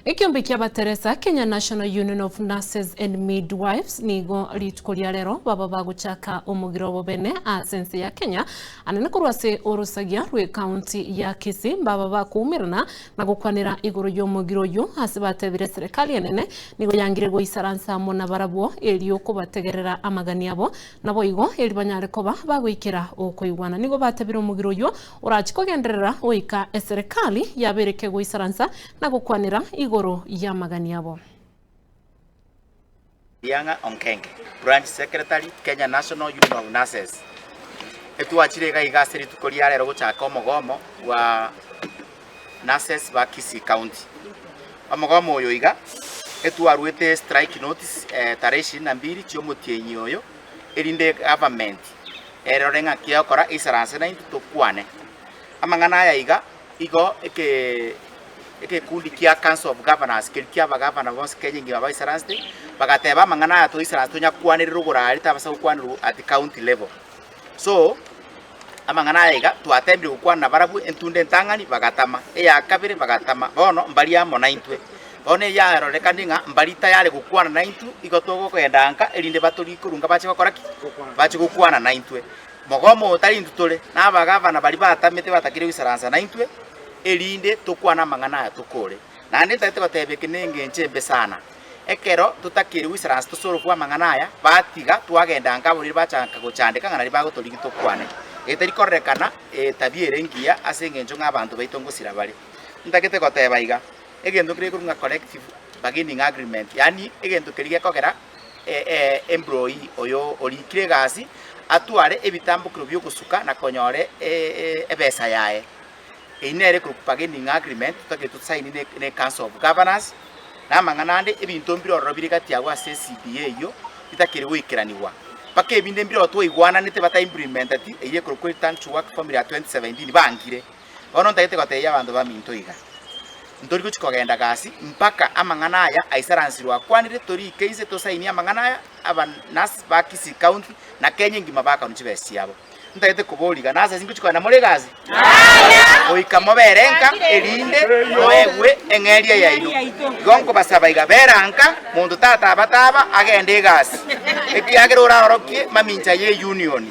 Ekiombe kia Abateresa, Kenya National Union of Nurses and Midwives, nigo rituko ria rero baba bagochaka omogiro obo bene ase ense ya Kenya, anene korwa ase orosagia rw'ecounty ya Kisii mbaba bakoumerana na gokwanera igoro y'omogiro oyio ase batebire eserekari enene nigo yangire goisaransa amo nabarabwo erio kobategerera amagani abo naboigo eri banyare koba bagoikera okoigwana. Nigo batebire omogiro oyio Orache kogenderera goika eserekari yabeire kegoisaransa na gokwanera igoro y'amagani abo. Riang'a Onkenge, Branch Secretary, Kenya National Union of Nurses. Etwachire iga iga ase rituko ria rero gochaka omogomo bwa nurses ba Kisii County. Omogomo oyo iga etwaruete strike notice eh, tarehe ishirini na mbili chiomotienyi oyo erinde government Erore ng'aki egokora eisaranse naintwe tokwane. Amang'ana aya iga, igo eke ekekundi kia Council of Governors keria kia abagavana bonsi Kenya engima baisaransete, bagateba amang'ana aya toisaranse tonyakwanerere oborari tabasa gokwanerwa at county level. So, amang'ana aya iga, twatembire gokwana nabarabwo entunda entang'ani bagatama, eya kabere bagatama, bono mbari amo naintwe. Bono eyarorekane ng'a mbari tayari gokwana naintwe, igo togokenda nka, erinde batorike korwa nka bache gokora ki? Bache gokwana naintwe. Mogomo oyo tari intwe tore, na abagavana baria batamete batakire goisaransa naintwe, erinde tokwane amang'ana aya tokore. Naende ntagete goteba eke nengencho embe sana, ekero totakeire goisaransa tosorokwe amang'ana aya, batiga twagenda nka aboriri bachanka gochandeka ng'a nario bagotorigia tokwane. Etari kororekana etabia ere engiya ase engencho ng'a abanto baito ngosira bare. Ntagete goteba iga. Egento keria gekorwa ng'a collective bargaining agreement, yaani egento keria gekogera employee oyo orikire egasi atware ebitambokero bia ogosuka na konyora ebesa yaye. Eyio nere ekorokwa bargaining agreement totagete tosaini ne ne council of governors, na amang'ana ande ebinto mbire ororo bire gati abwo ase CBA eyio bitakeri goikeranigwa. Mpaka ebinde mbire ororo twaigwananete bata implementeti, eyio ekorokwa return to work formula ya 2017 bangire. Bono ntagete gotebia abanto baminto iga, ntori gochia kogenda gasi mpaka amang'ana aya aisaransirwe akwanire, torike inse tosainie amang'ana aya, aba nurse ba Kisii County na Kenya engima bakanwa chibesa chiabo. Ntagete koboria iga, nurses ngochia kogenda more egasi? Goika mobere nka erinde moegwe eng'eria yaino. Igo nkobasaba iga, bera nka, monto tataba taba agende egasi, ekiagera oraorokie mamincha ye union.